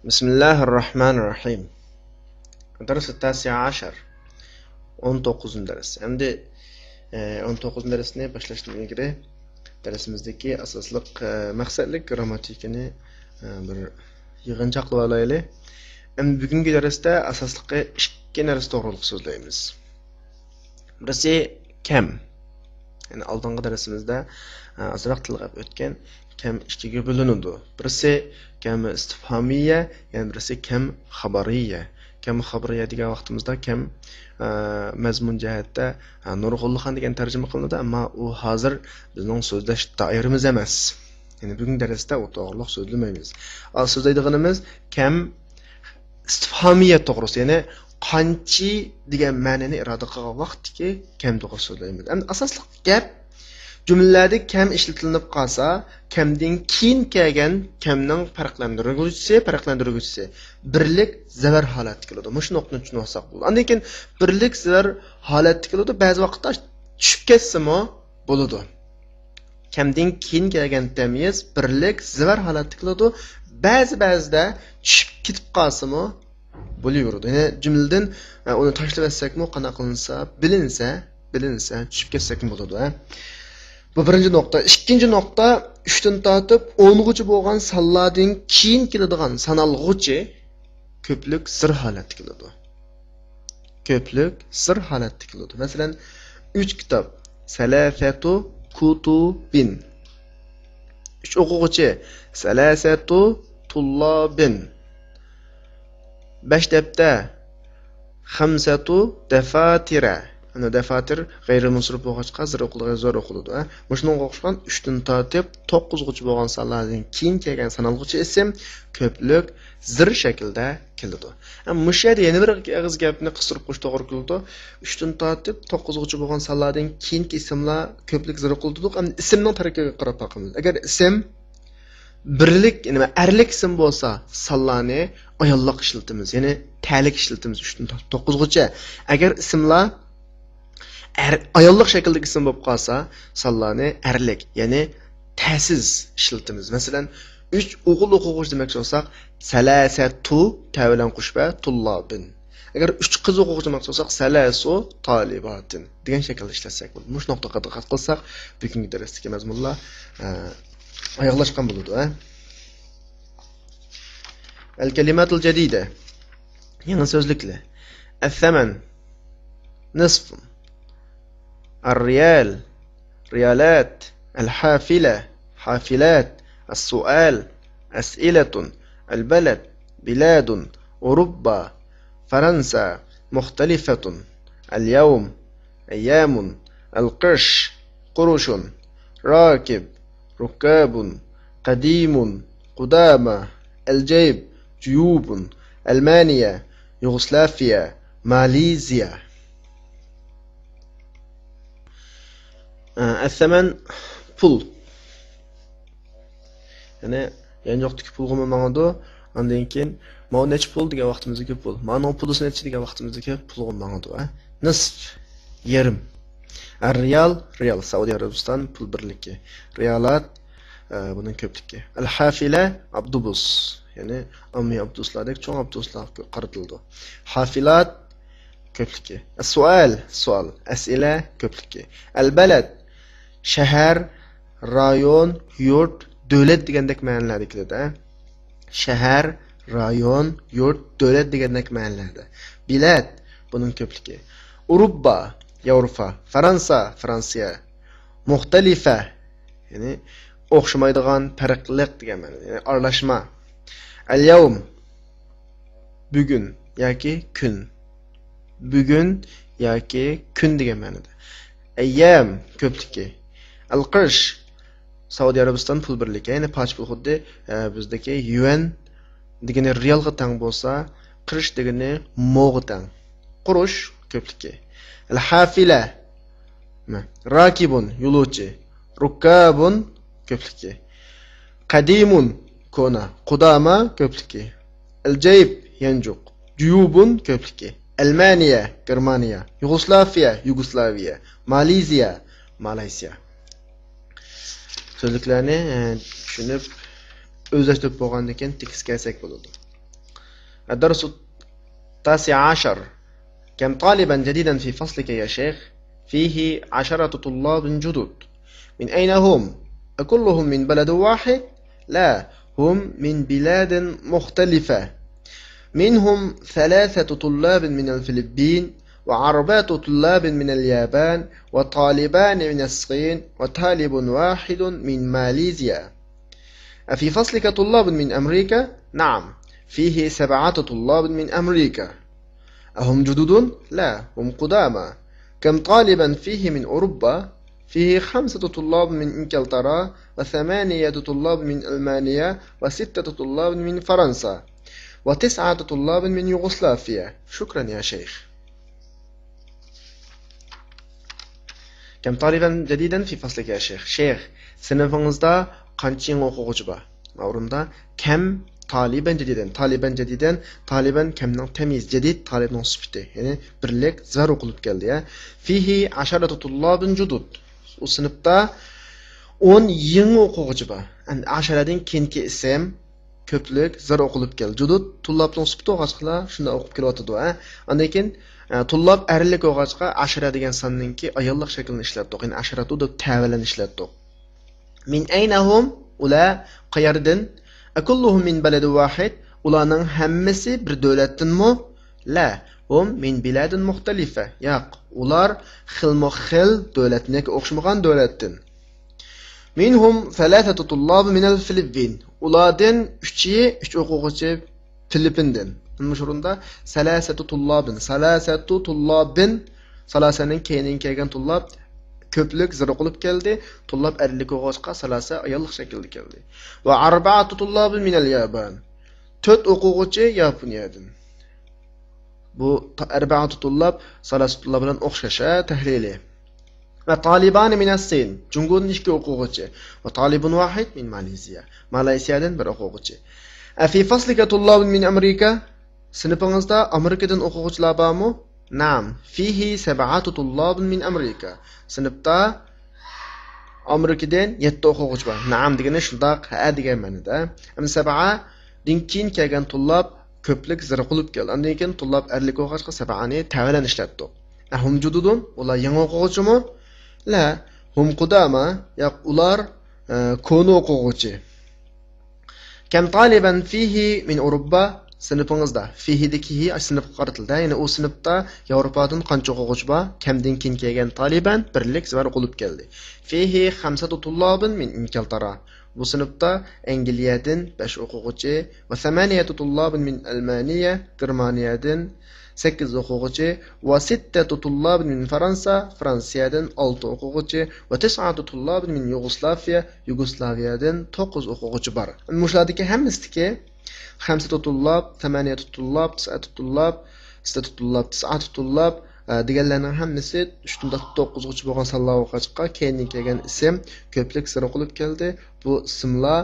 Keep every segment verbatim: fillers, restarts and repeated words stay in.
بسم الله الرحمن الرحيم. الدرس التاسع عشر. ئون توققۇزىنچى دەرس. ئەمدى، ئە، ئون توققۇزىنچى دەرسنى باشلاشتىن ئىلگىرى دەرسىمىزدىكى ئاساسلىق، ئە، مەقسەتلىك گىرامماتىكىنى، ئە، بىر يىغىنچاقلىۋالايلى. ئەمدى بۈگۈنكى دەرستە ئاساسلىقى ئىككى نەرسە توغرۇلۇق سۆزلەيمىز. بىرسى كەم. يەنى ئالدىنقى دەرسىمىزدە، ئە، ئازراق تىلغا ئۆتكەن كەم ئىككىگە بۆلۈنىدۇ. بىرسى كەم ئىستىفھامىيە، يەنە بىرسى كەم خەبەرىيە. كەم خەبەرىيە دېگەن ۋاقتىمىزدا كەم، ئە، مەزمۇن جەھەتتە، ئە، نۇرغۇنلىغان دېگەن تەرجىمە قىلىنىدۇ، ئەمما ئۇ ھازىر بىزنىڭ سۆزلەش دائىرىمىز ئەمەس. يەنى بۈگۈنكى دەرستە ئۇ توغرۇلۇق سۆزلىمەيمىز. ئا، سۆزلەيدىغىنىمىز كەم ئىستىفھامىيە توغرىسى، يەنى قانچە دېگەن مەنىنى ئىپادە قىلغان ۋاقىتتىكى كەم توغرىسى سۆزلەيمىز. ئەمدى ئاساسلىق گەپ، جۈملىلەردە كەم ئىشلىتىلىپ قالسا، كەمدىن كېيىن كەلگەن كەمنىڭ پەرقلەندۈرگۈچىسى، پەرقلەندۈرگۈچىسى بىرلىك زەۋەر ھالەتتە كېلىدۇ. مۇشۇ نۇقتىنى چۈشىنىۋالساق بولىدۇ. ئاندىن كېيىن بىرلىك زەۋەر ھالەتتە كېلىدۇ. بەزى ۋاقىتتا چۈشۈپ كەتسىمۇ بولىدۇ. كەمدىن كېيىن كەلگەن تەميىز بىرلىك زەۋەر ھالەتتە كېلىدۇ. بەزى، بەزىدە چۈشۈپ كېتىپ قالسىمۇ بولۇۋېرىدۇ. يەنى جۈملىدىن، ئە، ئۇنى تاشلىۋەتسەكمۇ قانداق قىلىنسا، بىلىنسە، بىلىنسە، چۈشۈپ كەتسەكمۇ بولىدۇ، ھە. بۇ بىرىنچى نۇقتا. ئىككىنچى نۇقتا، ئۈچتىن تارتىپ ئونغىچە بولغان سانلاردىن كېيىن كېلىدىغان سانالغۇچى كۆپلۈك زىر ھالەتتە كېلىدۇ. كۆپلۈك زىر ھالەتتە كېلىدۇ. مەسىلەن، ئۈچ كىتاب، سەلاسەتۇ كۇتۇبىن. ئۈچ ئوقۇغۇچى، سەلاسەتۇ تۇللابىن. بەش دەپتەر، خەمسەتۇ دەفاتىرە. ئەنە دەفاتىر غەيرىي مۇنسەرىپ بولغاچقا زىر ئوقۇلىدۇ، زور ئوقۇلىدۇ، ھە؟ مۇشۇنىڭغا ئوخشىغان ئۈچتىن تارتىپ توققۇزغىچە بولغان سانلاردىن كېيىن كەلگەن سانالغۇچى ئىسىم كۆپلۈك زىر شەكلىدە كېلىدۇ. ھە، مۇشۇ يەردە يەنە بىر ئېغىز گەپنى قىستۇرۇپ قويۇش توغرا كېلىدۇ. ئۈچتىن تارتىپ توققۇزغىچە بولغان سانلاردىن كېيىنكى ئىسىملار كۆپلۈك زىر ئوقۇلىدۇ. ئەمدى ئىسىمنىڭ تەركىبىگە قاراپ باقىمىز. ئەگەر ئىسىم بىرلىك، يەنى ئەرلىك ئىسىم بولسا، سانلارنى ئاياللىق ئىشلىتىمىز، يەنى تەلىك ئىشلىتىمىز ئۈچتىن تارتىپ توققۇزغىچە. ئەگەر ئىسىملار ئەر، ئاياللىق شەكىلدىكى ئىسىم بولۇپ قالسا، سانلارنى ئەرلىك، يەنى تەسىز ئىشلىتىمىز. مەسىلەن، ئۈچ ئوغۇل ئوقۇغۇچى دېمەكچى بولساق، سەلاسەتۇ، تە بىلەن قوشۇپ، تۇللابىن. ئەگەر ئۈچ قىز ئوقۇغۇچى دېمەكچى بولساق، سەلاسۇ تالىباتىن دېگەن شەكىلدە ئىشلەتسەك بولىدۇ. مۇشۇ نۇقتىغا دىققەت قىلساق، بۈگۈنكى دەرستىكى مەزمۇنلار، ئە، ئاياغلاشقان بولىدۇ، ھە؟ الكلمات الجديدة. يېڭى سۆزلۈكلەر. الثمن، نصف. الريال، ريالات. الحافلة، حافلات. السؤال، أسئلة. البلد، بلاد. أوروبا، فرنسا. مختلفة. اليوم، أيام. القرش، قروش. راكب، ركاب. قديم، قدامى. الجيب، جيوب. ألمانيا، يوغوسلافيا. ماليزيا. ئە، ئەسسەمەن، پۇل. يەنى يانچۇقتىكى پۇلغىمۇ ماڭىدۇ. ئاندىن كېيىن، ماۋۇ نەچچە پۇل دېگەن ۋاقتىمىزدىكى پۇل. مانىڭ پۇلى نەچچە دېگەن ۋاقتىمىزدىكى پۇلغا ماڭىدۇ، ھە؟ نىسف، يېرىم. ئەر رىيال، رىيال، سەئۇدى ئەرەبىستان پۇل بىرلىكى. رىيالات، ئە، بۇنىڭ كۆپلۈكى. ئەل ھافىلە، ئاپتوبۇس. يەنى ئاممىۋى ئاپتوبۇسلاردەك چوڭ ئاپتوبۇسلارغا قارىتىلىدۇ. ھافىلات، كۆپلۈكى. سوئال، سوئال. ئەسئىلە، كۆپلۈكى. ئەلبەلەد، شەھەر، رايون، يۇرت، دۆلەت دېگەندەك مەنىلەردە كېلىدۇ، ھە؟ شەھەر، رايون، يۇرت، دۆلەت دېگەندەك مەنىلەردە. بىلەد، بۇنىڭ كۆپلۈكى. ئۇروپا، ياۋروپا. فەرەنسا، فرانسىيە. مۇختەلىفە، يەنى ئوخشىمايدىغان، پەرقلىق دېگەن مەنىدە، يەنى ئارىلاشما. ئەليەۋم، بۈگۈن ياكى كۈن. بۈگۈن ياكى كۈن دېگەن مەنىدە. ئەييەم، كۆپلۈكى. ئەلقىرش، سەئۇدى ئەرەبىستان پۇل بىرلىكى، يەنى پاچ پۇل، خۇددى، ئە، بىزدىكى يۈەن دېگىنى رىيالغا تەڭ بولسا، قىرش دېگىنى موغا تەڭ. قۇرۇش، كۆپلۈكى. ئەلھافىلە، مە، راكىبۇن، يولۇچى. رۇكابۇن، كۆپلۈكى. قەدىمۇن، كونا. قۇداما، كۆپلۈكى. ئەلجەيب، يانچۇق. جۇيۇبۇن، كۆپلۈكى. ئەلمانىيە، گېرمانىيە. يۇغوسلاۋىيە، يۇگوسلاۋىيە. مالىزىيە، مالايسىيا. سۆزلۈكلەرنى، ئە، چۈشىنىپ، ئۆزلەشتۈرۈپ بولغاندىن كېيىن تېكىستكە كەلسەك بولىدۇ. الدرس التاسع عشر. كم طالبا جديدا في فصلك يا شيخ؟ فيه عشرة طلاب جدد. من أين هم؟ أكلهم من بلد واحد؟ لا، هم من بلاد مختلفة. منهم ثلاثة طلاب من الفلبين، وأربعة طلاب من اليابان، وطالبان من الصين، وطالب واحد من ماليزيا. أفي فصلك طلاب من أمريكا؟ نعم، فيه سبعة طلاب من أمريكا. أهم جدد؟ لا، هم قدامى. كم طالبا فيه من أوروبا؟ فيه خمسة طلاب من إنجلترا، وثمانية طلاب من ألمانيا، وستة طلاب من فرنسا، وتسعة طلاب من يوغوسلافيا. شكرا يا شيخ. كم طالبا جديدا في فصلك يا شيخ؟ شيخ، سىنىپىڭىزدا قانچە يېڭى ئوقۇغۇچى بار؟ ماۋرۇمدا كم طالبا جديدا، طالبا جديدا، طالبا كمنىڭ تەميىزى، جديد طالبنىڭ سۈپىتى، يەنى بىرلىك زەر ئوقۇلۇپ كەلدى، يا. فيه عشرة طلاب جدد. ئۇ سىنىپتا ئون يېڭى ئوقۇغۇچى بار. ئەمدى ئاشارەدىن كېيىنكى ئىسىم كۆپلۈك زەر ئوقۇلۇپ كەلدى. جۇدۇد تۇللابنىڭ سۈپىتى بولغاچقىلا شۇنداق ئوقۇپ كېلىۋاتىدۇ، ھە. ئاندىن كېيىن، ئە، تۇللاب ئەرلىك بولغاچقا ئاشارە دېگەن ساننىڭكى ئاياللىق شەكلىنى ئىشلەتتۇق. يەنى ئاشارەتۇ دەپ تەۋەلەرنى ئىشلەتتۇق. من أين هم؟ ئۇلار قەيەردىن؟ أكلهم من بلد واحد؟ ئۇلارنىڭ ھەممىسى بىر دۆلەتتىنمۇ؟ لا، هم من بلاد مختلفة. ياق، ئۇلار خىلمۇ خىل دۆلەتتىن ياكى ئوخشىمىغان دۆلەتتىن. منهم ثلاثة طلاب من الفلبين. ئۇلاردىن ئۈچى، ئۈچ ئوقۇغۇچى فىلىپپىندىن. مۇشۇ ئورۇندا ثلاثة طلاب، ثلاثة طلاب، ثلاثەنىڭ كەينىدىن كەلگەن تۇللاب كۆپلۈك زەر قىلىپ كەلدى. تۇللاب ئەرلىك بولغاچقا ثلاثة ئاياللىق شەكىلدە كەلدى. وأربعة طلاب من اليابان. تۆت ئوقۇغۇچى ياپونىيەدىن. بۇ تا-، أربعة طلاب، ثلاثة طلاب بىلەن ئوخشاش، ھە، تەھلىلى. وطالبان من الصين، جۇڭگودىن ئىككى ئوقۇغۇچى. وطالب واحد من ماليزيا، مالايسىيادىن بىر ئوقۇغۇچى. أفي فصلك طلاب من أمريكا؟ سىنىپىڭىزدا ئامېرىكىدىن ئوقۇغۇچىلار بارمۇ؟ نعم، فيه سبعة طلاب من أمريكا. سىنىپتا ئامېرىكىدىن يەتتە ئوقۇغۇچى بار. نەئەم دېگىنى شۇنداق، ھەئە دېگەن مەنىدە. ئەمدى سەبئەدىن كېيىن كەلگەن تۇللاب كۆپلۈك زەر قىلىپ كەلدى. ئاندىن كېيىن تۇللاب ئەرلىك بولغاچقا سەبئەنى تەۋەلەن ئىشلەتتۇق. ئەھۇم جۇدۇدۇن، ئۇلار يېڭى ئوقۇغۇچىمۇ؟ لە، ھۇم قۇدامە، ياق، ئۇلار، ئە، كونا ئوقۇغۇچى. كم طالبا فيه من أوروبا؟ سىنىپىڭىزدا. فيهدىكى ھى ئاشۇ سىنىپقا قارىتىلدى. يەنى ئۇ سىنىپتا ياۋروپادىن قانچە ئوقۇغۇچى بار؟ كمدىن كېيىن كەلگەن طالبا بىرلىك زەر قىلىپ كەلدى. فيه خمسة طلاب من إنجلترا. بۇ سىنىپتا ئەنگلىيەدىن بەش ئوقۇغۇچى، وثمانية طلاب من ألمانيا، گېرمانىيەدىن سەككىز ئوقۇغۇچى، وستة طلاب من فرنسا، فرانسىيەدىن ئالتە ئوقۇغۇچى، وتسعة طلاب من يوغوسلافىيە، يۇگوسلاۋىيەدىن توققۇز ئوقۇغۇچى بار. مۇشۇلاردىكى ھەممىسىدىكى خمسة طلاب، ثمانية طلاب، تسعة طلاب، ستة طلاب، تسعة طلاب، ئە، دېگەنلەرنىڭ ھەممىسى ئۈچتىن تارتىپ توققۇزغىچە بولغان سانلار بولغاچقا، كەينىدىن كەلگەن ئىسىم كۆپلۈك زەر قىلىپ كەلدى. بۇ ئىسىملار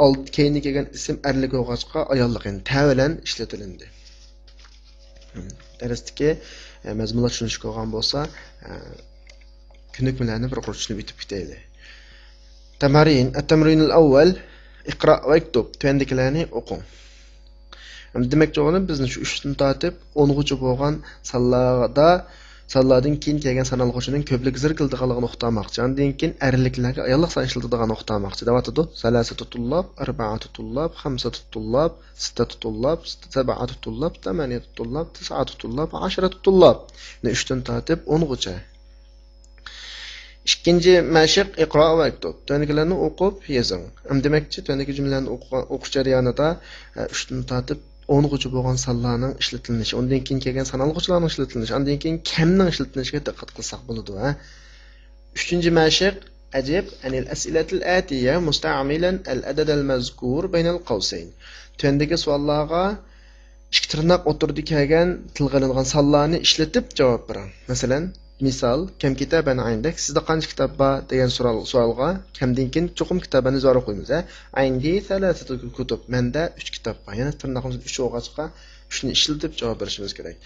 ئالت-، كەينىدىن كەلگەن ئىسىم ئەرلىك بولغاچقا، ئاياللىق، يەنى تەۋەلەن ئىشلىتىلىندى. دەرستىكى، ئە، مەزمۇنلار چۈشىنىشكە بولغان بولسا، ئە، كۆنۈكمىلەرنى بىر قۇر چۈشىنىپ ئۆتۈپ كېتەيلى. تەمارىن، التمرين الأول، اقرأ واكتب، تۆۋەندىكىلەرنى ئوقۇڭ. ئەمدى دېمەكچى بولغىنىم، بىزنى شۇ ئۈچتىن تارتىپ ئونغىچە بولغان سانلاردا، سانلاردىن كېيىن كەلگەن سانالغۇچىنىڭ كۆپلۈك زەر كېلىدىغانلىقىنى ئۇقتۇرماقچى. ئاندىن كېيىن ئەرلىكلەرگە ئاياللىق سان ئىشلىتىدىغانلىقىنى ئۇقتۇرماقچى دەۋاتىدۇ. ثلاثة طلاب، أربعة طلاب، خمسة طلاب، ستة طلاب، سبعة طلاب، ثمانية طلاب، تسعة طلاب، عشرة طلاب. يەنى ئۈچتىن تارتىپ ئونغىچە. ئىككىنچى مەشىق، اقرا ۋە ئەكتۇب. تۆۋەندىكىلەرنى ئوقۇپ يېزىڭ. ئەمدى دېمەكچى، تۆۋەندىكى جۈملىلەرنى ئوقۇغان، ئوقۇش جەريانىدا، ئە، ئۈچتىن تارتىپ ئونغىچە بولغان سانلارنىڭ ئىشلىتىلىشى، ئۇندىن كېيىن كەلگەن سانالغۇچىلارنىڭ ئىشلىتىلىشى، ئاندىن كېيىن كەمنىڭ ئىشلىتىلىشىگە دىققەت قىلساق بولىدۇ، ھە. ئۈچىنچى مەشىق، أجب عن الأسئلة الآتية مستعملا العدد المذكور بين القوسين. تۆۋەندىكى سوئاللارغا ئىككى تىرناق ئوتتۇرىدا كەلگەن، تىلغا ئېلىنغان سانلارنى ئىشلىتىپ جاۋاب بېرىڭ. مەسىلەن، مىسال، كم كتابا عندك؟ سىزدە قانچە كىتاب بار؟ دېگەن سوئال، سوئالغا كمدىن كېيىن چوقۇم كتابنى زۆرۈر قويىمىز، ھە؟ عندي ثلاثة كتب، مەندە ئۈچ كىتاب بار. يەنى تىرنىقىمىز ئۈچ بولغاچقا، ئۈچنى ئىشلىتىپ جاۋاب بېرىشىمىز كېرەك.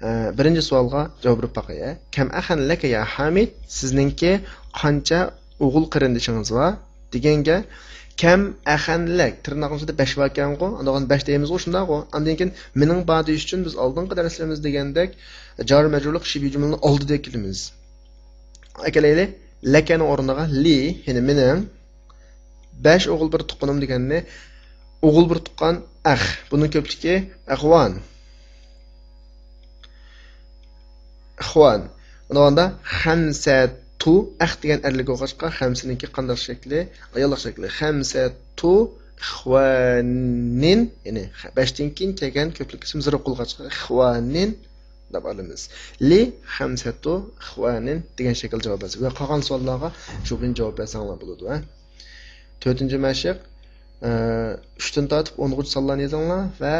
ئە، بىرىنچى سوئالغا جاۋاب بېرىپ باقاي، ھە؟ كم أخا لك يا حامد؟ سىزنىڭكى قانچە ئوغۇل قېرىندىشىڭىز بار؟ دېگەنگە، كەم، ئەخەنلەك. تىرناقنىڭ ئىچىدە بەش باركەنغۇ، ئاندىن بەش دەيمىزغۇ، شۇنداقغۇ. ئاندىن كېيىن مېنىڭ بار دېيىش ئۈچۈن بىز ئالدىنقى دەرسلىرىمىزدە دېگەندەك جار مەجرۇرلۇق شىبھى جۈملىنى ئالدىدا ئەكېلىمىز. ئەكېلەيلى. لەكەنىڭ ئورنىغا لى، يەنى مېنىڭ بەش ئوغۇل بىر تۇغقىنىم دېگەننى ئوغۇل بىر تۇغقان ئەخ. بۇنىڭ كۆپلۈكى ئەخۋان. ئىخۋان. ئۇنداقتا خەمسەتۇ، ئەخ دېگەن ئەرلىك بولغاچقا، خەمسىنىڭكى قانداق شەكلى؟ ئاياللىق شەكلى. خەمسەتۇ ئىخۋانىن، يەنى بەشتىن كېيىن كەلگەن كۆپلۈك ئىسىم زىرى قىلغاچقا، ئىخۋانىن دەپ ئالىمىز. لى خەمسەتۇ ئىخۋانىن دېگەن شەكىلدە جاۋاب بەرسە. ۋە قالغان سوئاللارغا شۇ بىلەن جاۋاب بەرسەڭلار بولىدۇ، ھە. تۆتىنچى مەشىق، ئە، ئۈچتىن تارتىپ ئونغىچە سانلارنى يېزىڭلار ۋە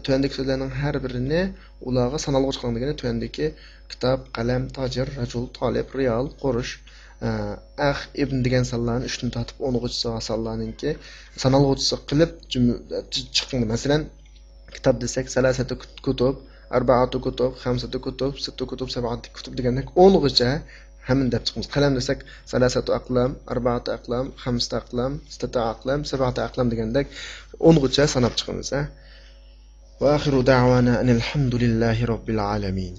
تۆۋەندىكى سۆزلەرنىڭ ھەر بىرىنى ئۇلارغا سانالغۇچە قىلىڭ دېگىنى تۆۋەندىكى كىتاب، قەلەم، تاجىر، رەجۇل، تالىپ، رىيال، قۇرۇش، ئە، ئەخ، ئىبن دېگەن سانلارنى ئۈچتىن تارتىپ ئونغىچە سانلارنىڭكى سانالغۇچىسى قىلىپ جۈملە، چىقىڭ. مەسىلەن، كىتاب دېسەك، سەلاسەتۇ كۇتۇب، ئەربائەتۇ كۇتۇب، خەمسەتۇ كۇتۇب، سىتتۇ كۇتۇب، سەبئەتۇ كۇتۇب دېگەندەك ئونغىچە ھەممىنى دەپ چىقىمىز. قەلەم دېسەك، سەلاسەتۇ ئەقلام، ئەربائەتۇ ئەقلام، خەمسەتۇ ئەقلام، سىتتەتۇ ئەقلام، سەبئەتۇ ئەقلام دېگەندەك ئونغىچە ساناپ چىقىمىز، ھە. وآخر دعوانا أن الحمد لله رب العالمين.